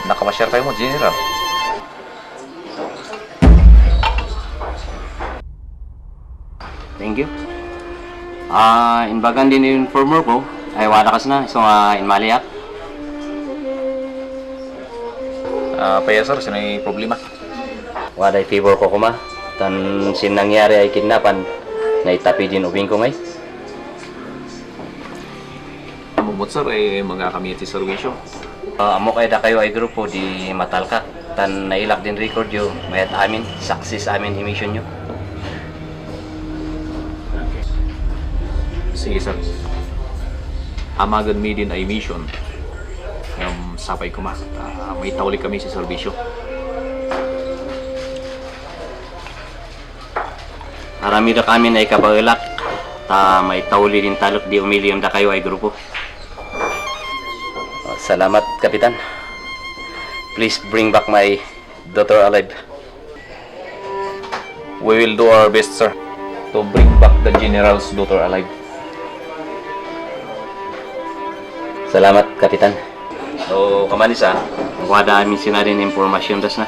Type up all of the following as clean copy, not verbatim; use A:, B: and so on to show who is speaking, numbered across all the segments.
A: nakamasyar tayo mo, General.
B: Thank you. Inbagan din yung informer ko, ay wala kas na, so inmaliak.
A: Paya sir, sino yung problema?
B: Waday favor ko kuma, tan sin nangyari ay kidnapan, na itapi din ubing ko ngay.
A: Mumot sir, ay mga community servisyo.
B: Amo kay da kayo ay grupo di matalkak, tan nailak din record yo, mayat amin, success amin emission nyo.
A: Sige sir. Amagan mi din ay mission. Sapay ko ma. May tawli kami sa serbisyo.
B: Arami da kami na ikabagalak, ta may tauli din talok di umili da kayo ay grupo. Salamat, Kapitan. Please bring back my daughter alive.
A: We will do our best sir to bring back the General's daughter alive.
B: Salamat, Kapitan. So, kamanis wada amin sinarin informasyon das na.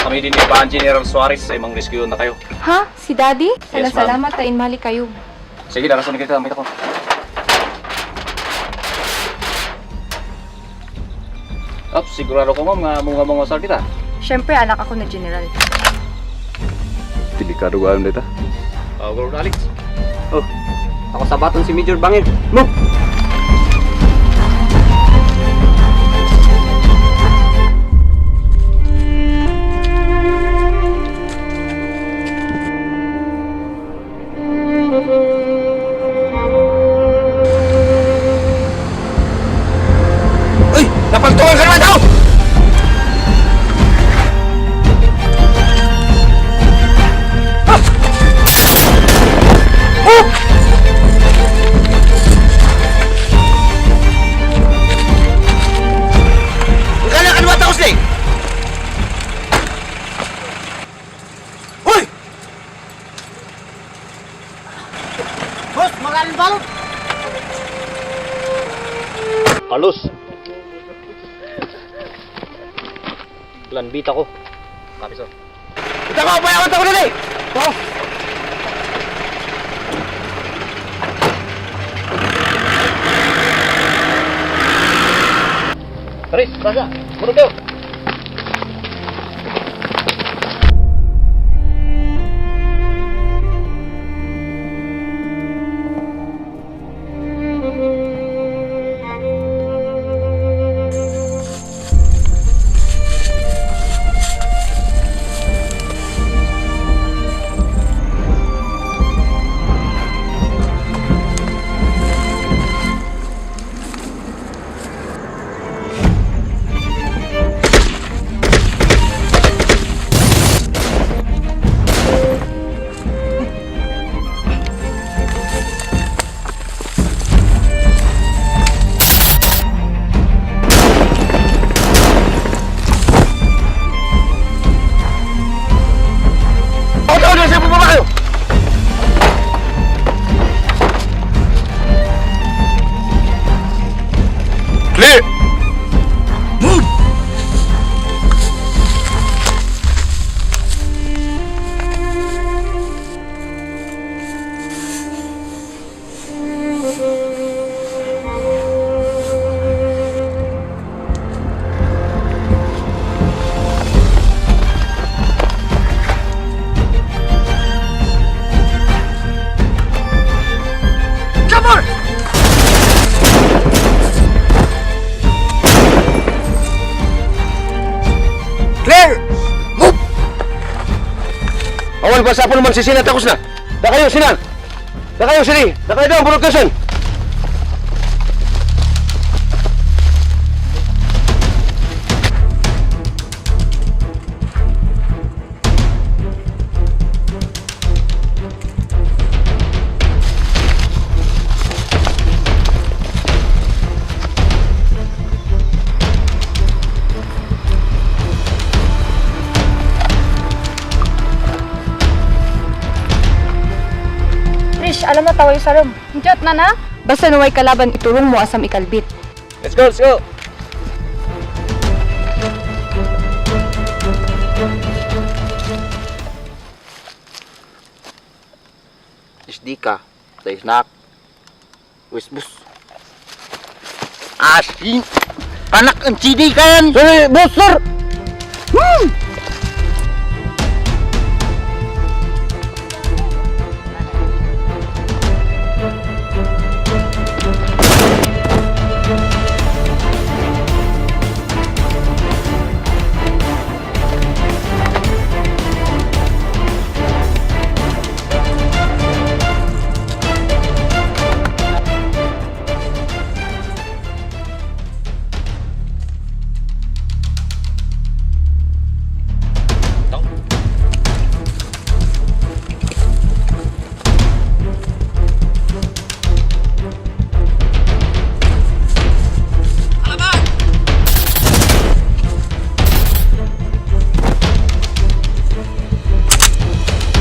A: Kami din ni Bahan General Suarez sa imong rescue na kayo.
C: Ha? Si Daddy?
A: Yes,
C: Salamat tayo mali kayo.
A: Sige, darasan na kita. May ako. Sigurado ko ma'am nga mga asal kita.
C: Siyempre, anak ako na General.
A: Delikado ko alam dito. Guru Alex.
B: Oh, ako sa baton si Major Bangil. Mo!
A: Napagtungan ka naman daw!
D: Kala ka naman taos eh! Hoy! Boss, magaling balot!
B: Alos! Lanbita ko. Copy, sir.
D: Ito ko, payawan ko na eh! Oh!
B: Taris, rasa! Murug kayo!
D: basa po naman si Sinan takos na. Da kayo, Sinan. Da kayo, Siri. Da kayo daw, broadcastan.
C: Rish, alam mo taway sa room. Hintiyot na na. Basta nuway kalaban iturong mo asam ikalbit.
D: Let's go, let's go.
E: SD ka, sa snack. Wis bus. Asin! Panak ang CD ka yan!
D: Sorry, boss, sir.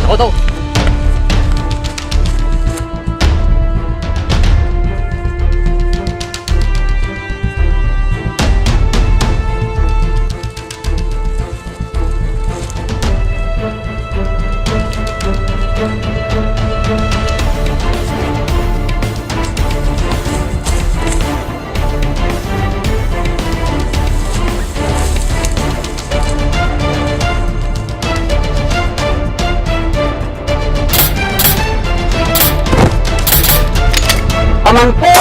B: Ako to.
D: Amang po!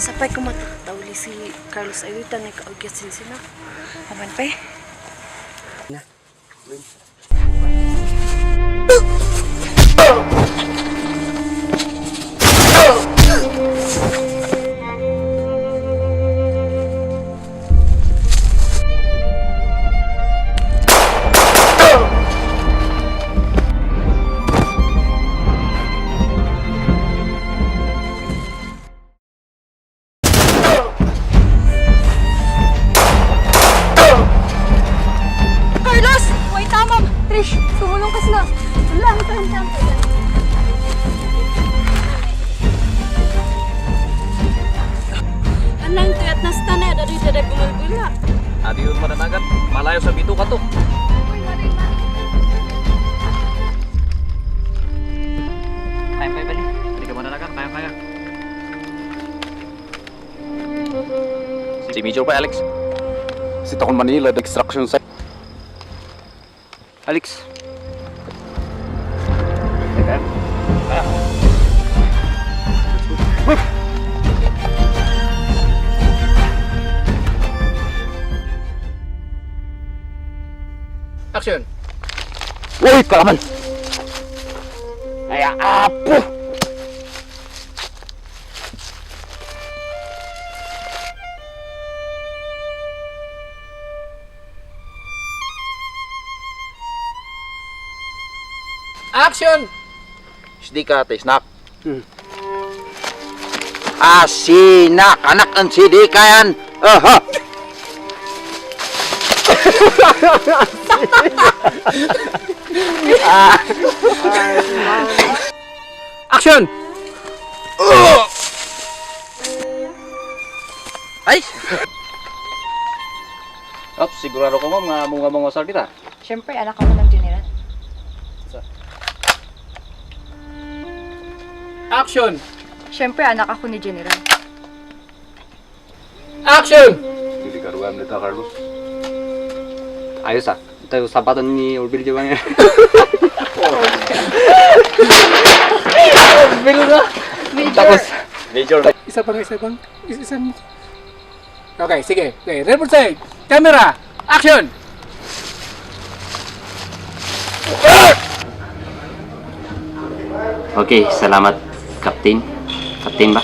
F: Sapay ko matatawli si Carlos Ayuita na kaugyat sila. Aman pa
A: Malayo sa bituka to.
B: Kaya pa bali.
A: Hindi ka mananagan, kaya-kaya. Si Major pa, Alex.
D: Si Takon Manila, extraction site.
E: Alex.
D: Action! Uy, kalaban! Ay, apo!
E: Action! Sidika, tayo snack. Sinak! Anak ang sidika yan! Aha!
D: Action!
E: Ay!
B: Ops, sigurado ko ma'am nga mga wasal kita.
C: Siyempre, anak ako ng general.
D: Action!
C: Siyempre, anak ako ni general.
D: Action!
A: Hindi ka ruwan nito, Carlos.
B: Ayos ah. Ito yung sapaton ni Orbilio bang yan.
C: Major!
B: Major.
D: Isa pang. Isa mo. Okay, sige. Okay, report side. Camera. Action!
B: Okay, salamat Captain. Captain ba?